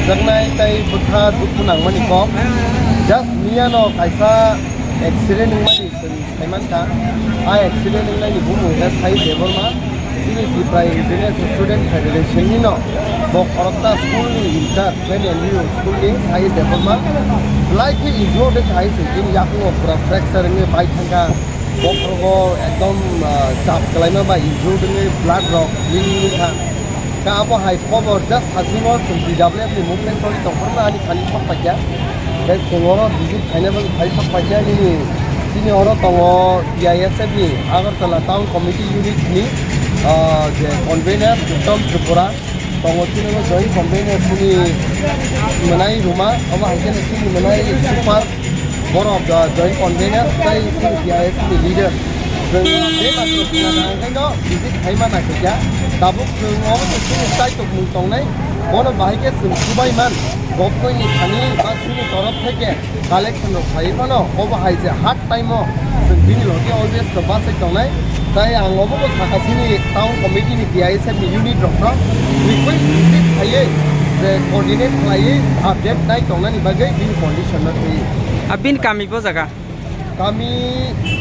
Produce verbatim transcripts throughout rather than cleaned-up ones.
Jaknai tei bwkha dukhu nangmani kok. Just miyano kaisa accident wngmani chwng sai mankha. A accident wngnaini bumung khe Sai Debbarma. Chini Tipra Indigenous Student Federation ni no bo khoroksa school ni in charge, Saint Andrew School ni Sai Debbarma. Belai khe injured wngkha hai se bini yakungo pura fracture wngwi bai thangkha. Bokhorogo ekdom, ah, chap kwlaima bai injured wngwi blood rok lili wngkha. Khe abo hai khobor just hachwlwi chwng T W F ni movement choli tongphuru ani thani sok paikha. Khe chwng oro visit khaina bagwi phai sok paikha nini, chini oro tongo T I S F ni Agartala Town Committee unit ni, ah, je convener Uttam Tripura. Tongo chini joint convener chini mwnai Ruma, obo hai kheno chini mwnai super borok, ah, joint convener tei chini T I S ni leader. Chwng bebak rok khna nang khe no visit khai ma nai khe tabuk chwng obo chwng chini kaitok mung tongnai, bono bahai khe chwng subai man, gopoi ni thani ba chini torof theke collection rok khlaiwi phano obo hai je hard time o chwng bini logi always to bachai tongnai. Tai ang obo bo sakha chini town committee ni T I S F ni unit rok no request visit khaiwi je coordinate khlaiwi update nai tongnani bagwi bini condition no twi. A bini kami bo jaga? Kami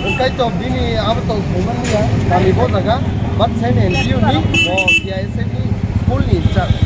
wngkai to bini abo tong thangmani ya kami bo jaga, but Saint Andrew ni bo T I S F ni school ni in charge.